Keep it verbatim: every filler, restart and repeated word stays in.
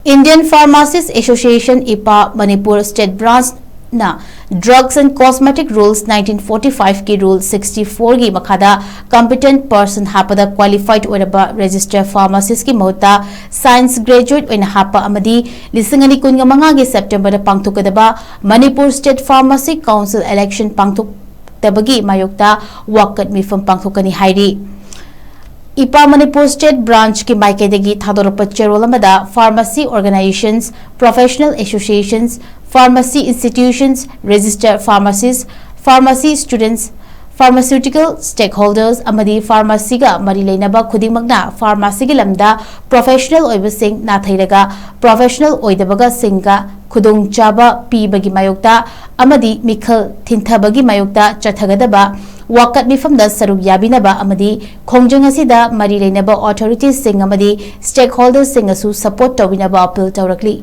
Indian Pharmacist Association, IPA, Manipur State Branch ꯅ Drugs and Cosmetic Rules nineteen forty five ꯀꯤ Rule sixty four ꯒꯤ ꯃꯈꯥꯗ competent person ꯍꯥꯞꯄꯗ qualified ꯑꯣꯏꯔꯕ registered pharmacist ꯀꯤ ꯃꯍꯨꯠꯇ science graduate ꯑꯣꯏꯅ ꯍꯥꯞꯄ ꯑꯃꯗꯤ ꯂꯤꯁꯤꯡ ꯑꯅꯤ ꯀꯨꯟꯃꯉꯥꯒꯤ September ꯗ ꯄꯥꯡꯊꯣꯛꯀꯗꯕ Manipur State Pharmacy Council election ꯄꯥꯡꯊꯣꯛꯇꯕꯒꯤ ꯃꯥꯌꯣꯛꯇ ꯋꯥꯀꯠ ꯃꯤꯐꯝ ꯄꯥꯡꯊꯣꯛꯀꯅꯤ ꯍꯥꯏꯔꯤ꯫ IPA Manipur State Branch ꯀꯤ ꯃꯥꯏꯀꯩꯗꯒꯤ ꯊꯥꯗꯣꯔꯛꯄ ꯆꯦꯔꯣꯜ ꯑꯃꯗ pharmacy organizations, professional associations, pharmacy institutions, registered pharmacists, pharmacy students, pharmaceutical stakeholders ꯑꯃꯗꯤ pharmacy ꯒ ꯃꯔꯤ ꯂꯩꯅꯕ ꯈꯨꯗꯤꯡꯃꯛꯅ pharmacy ꯒꯤ ꯂꯝꯗ professional ꯑꯣꯏꯕꯁꯤꯡ ꯅꯥꯊꯩꯔꯒ professional ꯑꯣꯏꯗꯕꯒꯁꯤꯡꯒ ꯈꯨꯗꯣꯡꯆꯥꯕ ꯄꯤꯕꯒꯤ ꯃꯥꯌꯣꯛꯇ ꯑꯃꯗꯤ ꯃꯤꯈꯜ ꯊꯤꯟꯊꯕꯒꯤ ꯃꯥꯌꯣꯛꯇ ꯆꯠꯊꯒꯗꯕ ꯋꯥꯀꯠ ꯃꯤꯐꯝꯗ ꯁꯔꯨꯛ ꯌꯥꯕꯤꯅꯕ ꯑꯃꯗꯤ ꯈꯣꯡꯖꯪ ꯑꯁꯤꯗ ꯃꯔꯤ ꯂꯩꯅꯕ authorities ꯁꯤꯡ ꯑꯃꯗꯤ stakeholders ꯁꯤꯡꯅꯁꯨ support ꯇꯧꯕꯤꯅꯕ appeal ꯇꯧꯔꯛꯂꯤ꯫